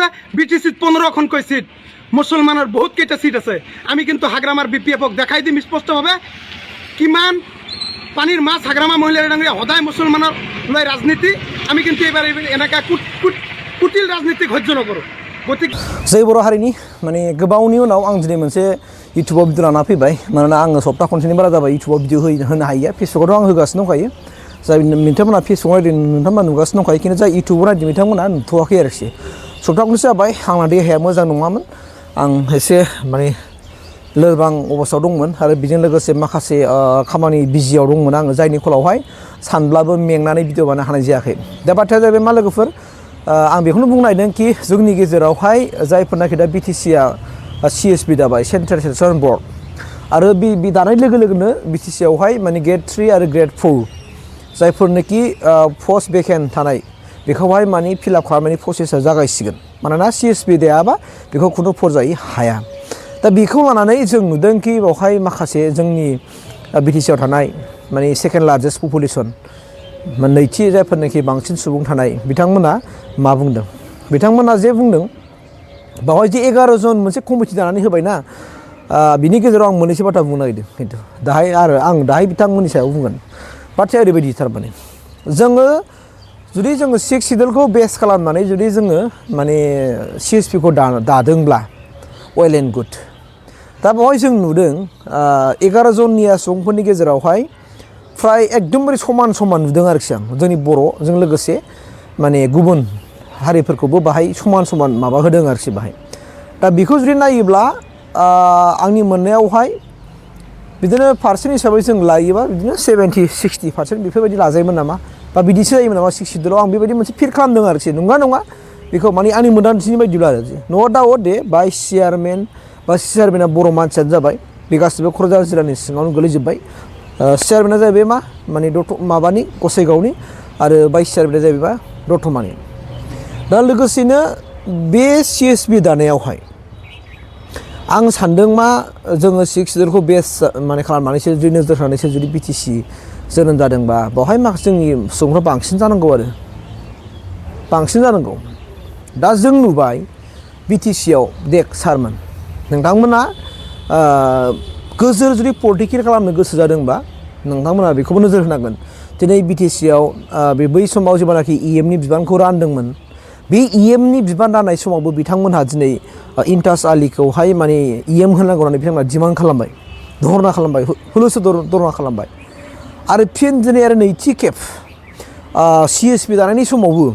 আছে বিটিসিত 15খন কই সিট মুসলমানের বহুত কেইটা সিট আছে আমি কিন্তু হাগ্রামার বিপিএফক দেখাই দিম স্পষ্টভাৱে কিমান পানির মাছ হাগ্রামা মহিলার ডাঙিয়া সদায় মুসলমানের লয় রাজনীতি আমি কিন্তু এবার এনেকা কুটিল রাজনীতি সহ্য নকৰো গতিকে जै बर' हारिनि माने गोबावनि उनाव आं दिनै मोनसे इउटुबाव भिडिअ लाना फैबाय मानोना आङो सप्ता खनसेनि बारा जाबाय इउटुबाव भिडिअ होनो हायिया फेसबुकावथ' आं होगासिनो दंखायो जाय बिथांमोना फेसबुकाव नायदों नोंथांमोना नुगासिनो दंखायो खिन्थु जाय इउटुबाव नायदों बिथांमोना नुथ'वाखै आरोखि सप्ता खनसे जाबाय आंना देहाया मोजां नङामोन आं एसे माने लोरबां अबस्थायाव दंमोन आरो बेजों लोगोसे माखासे खामानि बिजियाव दंमोन आङो जायनि फलावहाय सानब्लाबो मेंनानै भिडिअ बानायनो हानाय जायाखै दा बाथ्राया जाहैबाय मा लोगोफोर आं बेखौनो बुंनो नागिरदों कि जोंनि गेजेरावहाय जायफोरनाखि दा बिटिसिआ सिएसपि दाबाय सेन्ट्रेल सेलेक्सन बर्ड आरो बे दानाय लोगो लोगोनो बिटिसिआवहाय माने ग्रेड 3 आरो ग्रेड 4 जायफोरनाखि पस्ट भेकेन्ट थानाय बेखौहाय माने फिलआप खालामनायनि प्रसेसआ जागायसिगोन मानोना सिएसपि दायाबा बेखौ खुनु फरजायै हाया दा बेखौ लानानै जों नुदों कि बेवहाय माखासे जोंनि बिटिसिआव थानाय माने सेकेन्ड लार्जेस्ट पपुलेसन नैथि जायफोरनाखि बांसिन सुबुं थानाय बिथांमोना मा बुंदों बिथांमोना जे बुंदों बावहाय जे 11 जन मोनसे कमिटि दानानै होबायना बिनि गेजेराव आं मोननैसो बाथ्रा बुंनो नागिरदों खिन्थु दाहाय आरो आं दाहाय बिथांमोननि सायाव बुंगोन बाथ्राया ओरैबायदि थारमाने जोङो जुदि जोङो 6 सिडुलखौ बेस खालामनानै जुदि जोङो माने सिएसपिखौ दादोंब्ला वेल एन्ड गुड दा बेवहाय जों नुदों 11 जननिया सुबुंफोरनि गेजेरावहाय फ्राय एकदमबारे समान समान नुदों आरोखि आं जोंनि बर'जों लोगोसे माने गुबुन हारिफोरखौबो बाहाय समान समान माबा होदों आरोखि बाहाय दा बेखौ जुदि नायोब्ला आंनि मोननायावहाय बिदिनो पार्सेन्ट हिसाबै जों लायोबा बिदिनो 70-60% बेफोरबायदि लाजायोमोन नामा बा बिदिसो जायोमोन नामा 6 सिडुलाव आं बेबायदि मोनसे फिल खालामदों आरोखि नङा बेखौ माने आंनि मोन्दांथिनि बायदिब्ला आरो नो डाउट दे भाइस चेयारमेना बर' मानसियानो जाबाय बे गासिबो क'क्राझार जिल्लानि सिङावनो गोलैजोब्बाय चेयारमेना जाहैबाय माने माबानि गसाइगावनि आरो भाइस चेयारमेना जाहैबाय दतमानि दा लोगोसेनो बे सिएसपि दानायावहाय आं सानदों मा जोङो 6 सिडुलखौ बेस माने खालामनानैसो जुदि नोजोर होनानैसो जुदि बिटिसि जोनोम जादोंबा बेवहाय माखासे जोंनि सुबुंफ्रा बांसिन जानांगौ आरो बांसिन जानांगौ दा जों नुबाय बिटिसिआव देख सारमोन नोंथांमोना गोजोर जुदि पलिटिकेल खालामनो गोसो जादोंबा नोंथांमोना बेखौबो नोजोर होनांगोन दिनै बिटिसिआव बै समाव जेब्लानाखि इएमनि बिबानखौ रानदोंमोन बे इएमनि बिबान राननाय समावबो बिथांमोनहा दिनै इन्टास आलिखौहाय माने इएम होनांगौ होननानै बिथांमोना डिमान्ड खालामबाय धरना खालामबाय हुलुसो धरना खालामबाय आरो फिन दिनै आरो नैथि खेब सिएसपि दानायनि समावबो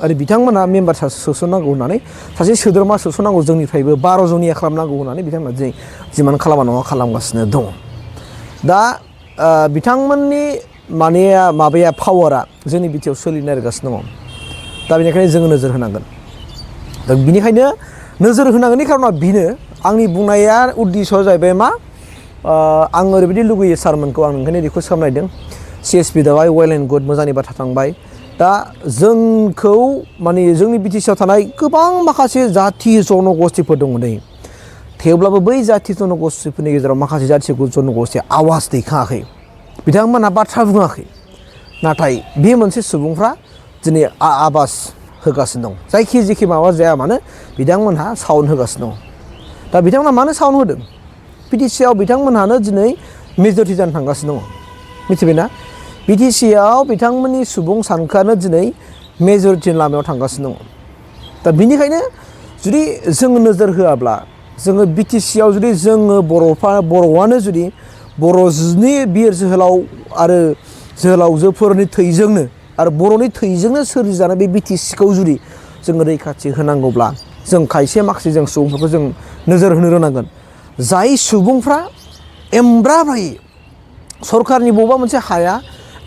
आरो बिथांमोना मेम्बार सोसननांगौ होननानै सासे सोद्रोमा सोसननांगौ जोंनिफ्रायबो 12 जनिया खालामनांगौ होननानै बिथांमोना दिनै डिमान्ड खालामा नङा खालामगासिनो दङ दा बिथांमोननि माने माबाया पावारा जोंनि बिटिआव सोलिनो नागिरगासिनो दङ दा बेनिखायनो जोङो नोजोर होनांगोन दा बिनिखायनो नोजोर होनांगोननि खारना बेनो आंनि बुंनाया उद्देश्यआ जाहैबाय मा आं ओरैबायदि लुगैयो सारमोनखौ आं ओंखायनो रिकुवेस्ट खालामनायदों सिएसपि दाबाय वेल एन्ड गुड मोजांनि बाथ्रा थांबाय दा जोंखौ माने जोंनि बिटिसिआव थानाय गोबां माखासे जाथि जनगोष्ठीफोर दङ नै थेवब्लाबो बै जाथि जनगोष्ठीफोरनि गेजेराव माखासे जाथि जनगोष्ठीया आवाज दैखाङाखै बिथांमोनहा बाथ्रा बुङाखै नाथाय बे मोनसे सुबुंफ्रा दिनै आवाज होगासिनो दं जायखि माबा जाया मानो बिथांमोनहा साउन्ड होगासिनो दं दा बिथांमोनहा मानो साउन्ड होदों बिटिसिआव बिथांमोनहानो दिनै मेजरिटि जानो थांगासिनो दङ मिथिबायना बिटिसिआव बिथांमोननि सुबुं सानखोआनो दिनै मेजरिटिनि लामायाव थांगासिनो दङ दा बिनिखायनो जुदि जोङो नोजोर होआब्ला जोङो बिटिसिआव जुदि जोङो बर'आनो जुदि बर'नि बिर जोहोलाव आरो जोहोलावजोफोरनि थैजोंनो आरो बर'नि थैजोंनो सोरजिजानाय बे बिटिसिखौ जुदि जोङो रैखाथि होनांगौब्ला जों माखासे जों सुबुंफोरखौ जों नोजोर होनो रोंनांगोन जाय सुबुंफ्रा एमब्राबाय सरकारनि बबेबा मोनसे हाया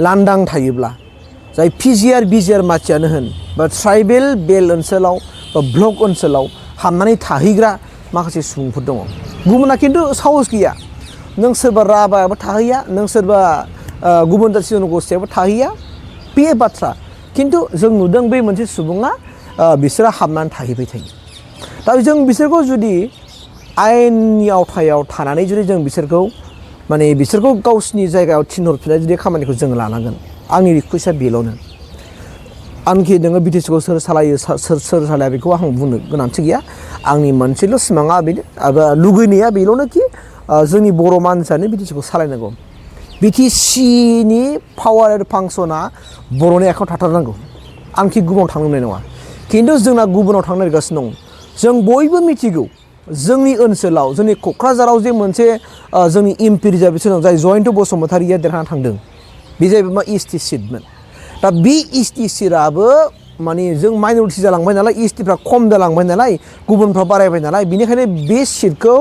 लांदां थायोब्ला जाय बिजिआर मानसियानो होन बा ट्राइबेल बेल्ट ओनसोलाव बा ब्लक ओनसोलाव हाबनानै थाहैग्रा माखासे सुबुंफोर दङ गुबुना खिन्थु साहस गैया नों सोरबा राभायाबो थाहैया नों सोरबा गुबुन जाथि जनगोष्ठीयाबो थाहैया बे बाथ्रा खिन्थु जों नुदों बै मोनसे सुबुङा बिसोरो हाबनानै थाहैबाय थायो दा जों बिसोरखौ जुदि आयेननि आवथायाव थानानै जुदि जों बिसोरखौ गावसिनि जायगायाव थिनहरफिननाय जुदि खामानिखौ जों लानांगोन आंनि रिकुवेस्टआ बेल'नो आनखि नोङो बिटिसिखौ सोर सालायो सोर सालाया बेखौ आं बुंनो गोनांथि गैया आंनि मोनसेल' सिमाङा बेनो आरो लुगैनाया बेल'नोखि जोंनि बर' मानसियानो बिटिसिखौ सालायनांगौ बिटिसिनि पावार आरो फांसना बर'नि आखायाव थाथारनांगौ आंखि गुबुनाव थांनो मोननाय नङा खिन्थु जोंना गुबुनाव थांनो नागिरगासिनो दं जों बयबो मिथिगौ जोंनि ओनसोलाव जोंनि क'क्राझाराव जे मोनसे जोंनि एमपि रिजार्भेसन दं जाय जयन्त बसुमतारिया देरहाना थांदों बे जाहैबाय मा एसटि सिटमोन दा बे एसटि सिटआबो माने जों माइनरिटि जालांबाय नालाय एसटिफ्रा खम जालांबाय नालाय गुबुनफ्रा बारायबाय नालाय बेनिखायनो बे सिटखौ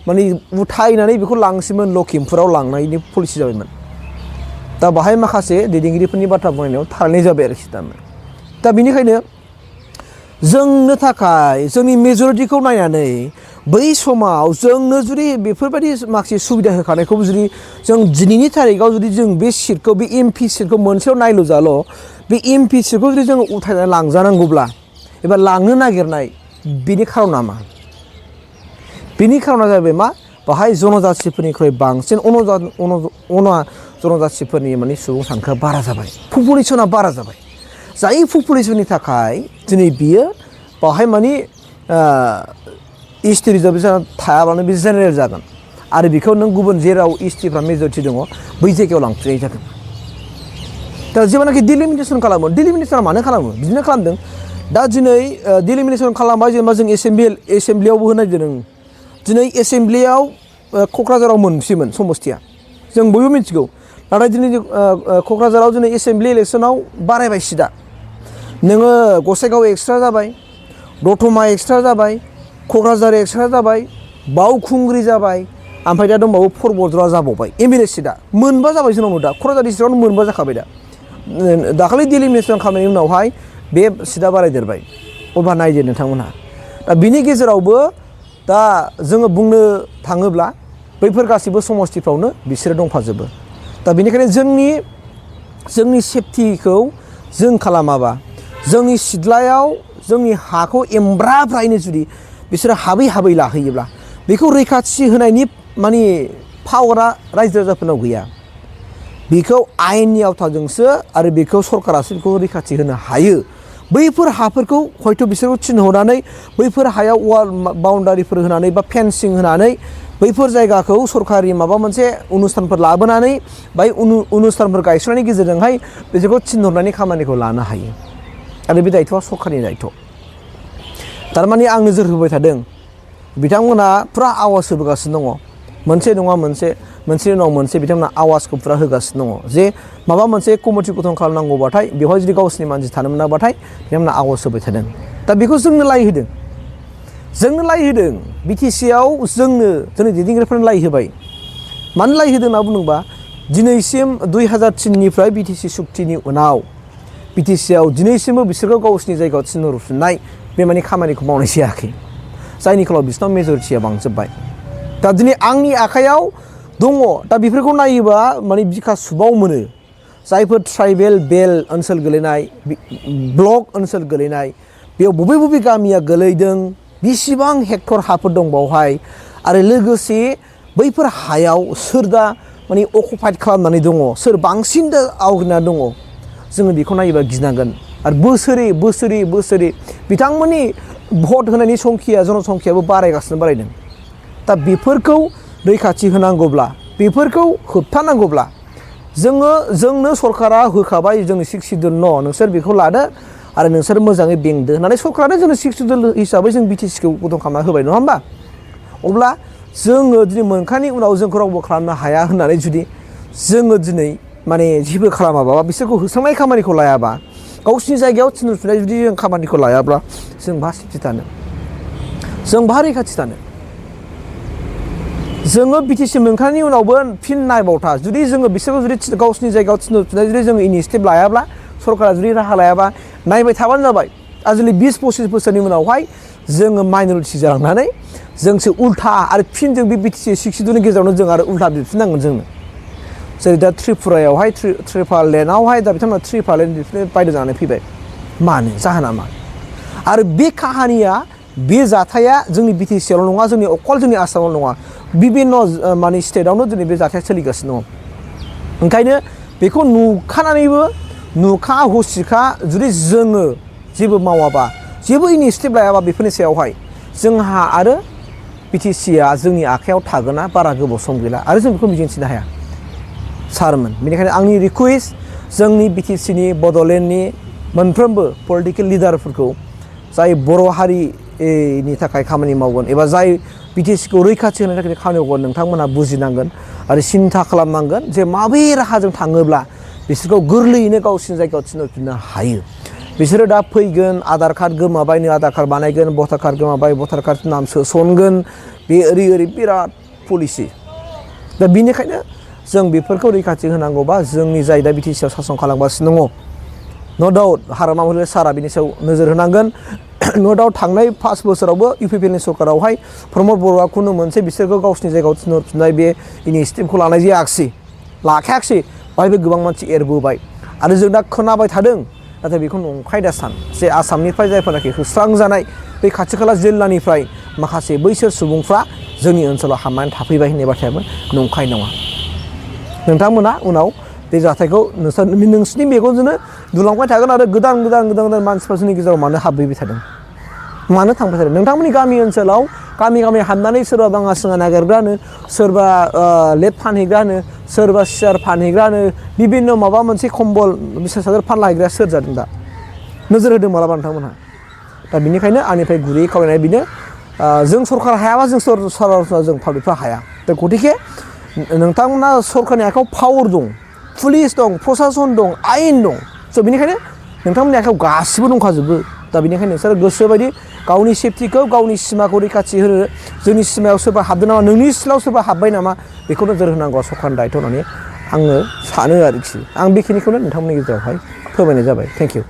माने उथायनानै बेखौ लांसैमोन लखिमपुराव लांनायनि पलिसि जाबायमोन दा बाहाय माखासे दैदेनगिरिफोरनि बाथ्रा बुंनायाव थारनाय जाबाय आरोखि दा बेनिखायनो जोंनो थाखाय जोंनि मेजरिटिखौ नायनानै बै समाव जोंनो जुदि बेफोरबायदि माखासे सुबिदा होखानायखौबो जुदि जों दिनैनि थारिखआव जुदि जों बे सिटखौ बे एमपि सिटखौ मोनसेयाव नायल' जाल' बे एमपि सिटखौ जुदि जों उथायनानै लांजानांगौब्ला एबा लांनो नागिरनाय बेनि खारना मा बेनि खारना जाहैबाय मा बाहाय जनजाथिफोरनिख्रुइ बांसिन जनजाथिफोरनि माने सुबुं सानखोआ बारा जाबाय पपुलेसना बारा जाबाय जाय पपुलेसननि थाखाय दिनै बियो बावहाय माने एसटि रिजार्भेसन थायाब्लानो बे जेनेरेल जागोन आरो बेखौ नों गुबुन जेराव एसटिफ्रा मेजरिटि दङ बै जायगायाव लांफिननाय जागोन दा जेब्लानाखि डिलिमिटेसन खालामो डिलिमिटेसना मानो खालामो बिदिनो खालामदों दा दिनै डिलिमिटेसन खालामबाय जेनेबा जों एसेम्ब्लियावबो होनाय जादों दिनै एसेम्ब्लियाव क'क्राझाराव मोनसेमोन समस्थिया जों बयबो मिथिगौ नाथाय दिनै क'क्राझाराव दिनै एसेम्ब्लि इलेक्सनाव बारायबाय सिटआ नोङो गसाइगाव एक्सट्रा जाबाय दतमा एक्सट्रा जाबाय क'क्राझार एक्सट्रा जाबाय बावखुंग्रि जाबाय ओमफ्राय दा दंबावो परबतजरा जाबावबाय एमएलए सिटआ मोनबा जाबाय जोंनाव दा क'क्राझार डिस्ट्रिक्टआवनो मोनबा जाखाबाय दा दाखालि डिलिमिटेसन खालामनायनि उनावहाय बे सिटआ बारायदेरबाय अब्ला नायदो नोंथांमोनहा दा बिनि गेजेरावबो दा जोङो बुंनो थाङोब्ला बैफोर गासैबो समस्थिफ्रावनो बिसोरो दंफाजोबो दा बेनिखायनो जोंनि सेफटिखौ जों खालामाबा जोंनि सिथ्लायाव जोंनि हाखौ एमब्राब्रायैनो जुदि बिसोरो हाबै लाहैयोब्ला बेखौ रैखाथि होनायनि माने पावारा रायजो राजाफोरनाव गैया बेखौ आयेननि आवथाजोंसो आरो बेखौ सरकारासो बेखौ रैखाथि होनो हायो बैफोर हाफोरखौ हयथ' बिसोरखौ थिनहरनानै बैफोर हायाव वाल बाउन्डारिफोर होनानै बा फेन्सिं होनानै बैफोर जायगाखौ सरकारि माबा मोनसे अनुस्थानफोर लाबोनानै बाय अनुस्थानफोर गायसननायनि गेजेरजोंहाय बिसोरखौ थिनहरनायनि खामानिखौ लानो हायो आरो बे दायथ'आ सरकारनि दायथ' थारमाने आं नोजोर होबाय थादों बिथांमोना फुरा आवाज होबोगासिनो दङ मोनसे नङा मोनसे उनाव मोनसे बिथांमोना आवाजखौ फुरा होगासिनो दङ जे माबा मोनसे कमिटि गठन खालामनांगौबाथाय बेवहाय जुदि गावसिनि मानसि थानो मोनाबाथाय बिथांमोना आवाज होबाय थादों दा बेखौ जोंनो लाय होदों बिटिसिआव जोंनि दैदेनगिरिफोरनो लाय होबाय मानो लाय होदों होनना बुङोबा दिनैसिम 2003निफ्राय बिटिसि सुक्तिनि उनाव बिटिसिआव दिनैसिमबो बिसोरखौ गावसिनि जायगायाव थिनहरफिननाय बे माने खामानिखौ मावनाय जायाखै जायनि खालाव बिसोरनाव मेजरिटिया बांजोब्बाय दा दिनै आंनि आखायाव दङ दा बेफोरखौ नायोबा माने बिखा सुबाव मोनो जायफोर ट्राइबेल बेल्ट ओनसोल गोलैनाय ब्लक ओनसोल गोलैनाय बेयाव बबे गामिया गोलैदों बेसेबां हेक्टर हाफोर दं बावहाय आरो लोगोसे बैफोर हायाव सोर दा माने अकुपाइड खालामनानै दङ सोर बांसिन दा आवग्रिनानै दङ जोङो बेखौ नायोबा गिनांगोन आरो बोसोरै बिथांमोननि भट होनायनि जनसंख्यायाबो बारायदों दा बेफोरखौ रैखाथि होनांगौब्ला बेफोरखौ होबथानांगौब्ला जोंनो सरकारा होखाबाय जोंनि 6 सिडुल न' नोंसोर बेखौ लादो आरो नोंसोर मोजाङै बेंदो होननानै सरकारानो जोंनो 6 सिडुल हिसाबै जों बिटिसिखौ गठन खालामना होबाय नङा होमबा अब्ला जोङो दिनै मोनखांनायनि उनाव जोंखौ रावबो खालामनो हाया होननानै जुदि जोङो दिनै माने जेबो खालामाबा बिसोरखौ होस्रांनाय खामानिखौ लायाबा गावसिनि जायगायाव थिनहरफिननाय जुदि जों खामानिखौ लायाब्ला जों बहा सेफटि थानो जों बहा रैखाथि थानो जोङो बिटिसि मोनखांनायनि उनावबो फिन नायबावथा जुदि जोङो बिसोरखौ जुदि गावसिनि जायगायाव थिनहरफिननाय जुदि जोङो इनिसियेटिभ लायाब्ला सरकारा जुदि राहा लायाबा नायबाय थाबानो जाबाय आजिखालि 20-25 बोसोरनि उनावहाय जोङो माइनरिटि जालांनानै जोंसो उल्था आरो फिन जों बे बिटिसि 6 सिडुलनि गेजेरावनो जों आरो उल्था बिफिननांगोन जोंनो जेरै दा त्रिपुरायावहाय ट्रिपालेण्डआवहाय दा बिथांमोना ट्रिपालेण्ड बिफिनो बायद' जानानै फैबाय मानो जाहोना मा आरो बे काहानिया बे जाथाया जोंनि बिटिसिआवल' नङा अकल जोंनि आसामावल' नङा बिभिन्न माने स्टेटआवनो दिनै बे जाथाया सोलिगासिनो दङ ओंखायनो बेखौ नुखानानैबो नुखा हुसिखा जुदि जोङो जेबो मावाबा जेबो इनिसियेटिभ लायाबा बेफोरनि सायावहाय जोंहा आरो बिटिसिआ जोंनि आखायाव थागोना बारा गोबाव सम गैला आरो जों बेखौ मिजिंथिनो हाया सारमोन बेनिखायनो आंनि रिकुवेस्ट जोंनि बिटिसिनि बड'लेण्डनि मोनफ्रोमबो पलिटिकेल लिडारफोरखौ जाय बर' हारिनि थाखाय खामानि मावगोन एबा जाय बिटिसिखौ रैखाथि होनो थाखाय खामानि मावगोन नोंथांमोनहा बुजिनांगोन आरो सिन्था खालामनांगोन जे माबे राहाजों थाङोब्ला बिसोरखौ गोरलैयैनो गावसिनि जायगायाव थिनहरफिननो हायो बिसोरो दा फैगोन आधार कार्ड गोमाबायनो आधार कार्ड बानायगोन भटार कार्ड गोमाबाय भटार कार्ड नाम सोसनगोन बे ओरै बिराद पलिसि दा बिनिखायनो जों बेफोरखौ रैखाथि होनांगौबा जोंनि जाय दा बिटिसिआव सासन खालामगासिनो दङ न' डाउट हाग्रामा महिलारि सारा बिनि सायाव नोजोर होनांगोन न' डाउट थांनाय 5 बोसोरावबो इउपिपिएलनि सरकारावहाय प्रमद बर'आखौनो मोनसे बिसोरखौ गावसिनि जायगायाव थिनहरफिननाय बे इनिसियेटिभखौ लानाय जायाखिसै लाखायाखिसै बाहायबो गोबां मानसि एरबोबाय आरो जों दा खोनाबाय थादों नाथाय बेखौ नंखाय दा सान जे आसामनिफ्राय जायफोरनाखि होस्रांजानाय बे खाथि खाला जिल्लानिफ्राय माखासे बैसोर सुबुंफ्रा जोंनि ओनसोलाव हाबनानै थाफैबाय होननाय बाथ्रायाबो नंखाय नङा नोंथांमोना उनाव बे जाथायखौ नोंसोरनि मेगनजोंनो नुलांबाय थागोन आरो गोदान मानसिफ्रा जोंनि गेजेराव मानो हाबफैबाय थादों मानो थांबाय थादों नोंथांमोननि गामि ओनसोलाव गामि हाबनानै सोरबा बाङा सिङा नागिरग्रानो सोरबा लेप फानहैग्रानो सोरबा सियार फानहैग्रानो बिभिन्न माबा मोनसे कम्बल बिसना सादर फानलाहैग्राया सोर जादों दा नोजोर होदों मालाबा नोंथांमोनहा दा बिनिखायनो आंनिफ्राय गुरैयै खावलायनाय बेनो जों सरकार हायाबा जों सरासनस्रा जों पाब्लिकफ्रा हाया दा गतिके नोंथांमोना सरकारनि आखायाव पावार दं पुलिस दं प्रसासन दं आयेन दं स' बिनिखायनो नोंथांमोननि आखायाव गासिबो दंखाजोबो दा बिनिखायनो नोंसोर गोसोबायदि गावनि सेफटिखौ गावनि सिमाखौ रैखाथि होनो जोंनि सिमायाव सोरबा हाबदों नामा नोंनि सिथ्लायाव सोरबा हाबबाय नामा बेखौ नोजोर होनांगौआ सरकारनि दायथ' होननानै आङो सानो आरोखि आं बेखिनिखौनो नोंथांमोननि गेजेरावहाय फोरमायनाय जाबाय थेंक इउ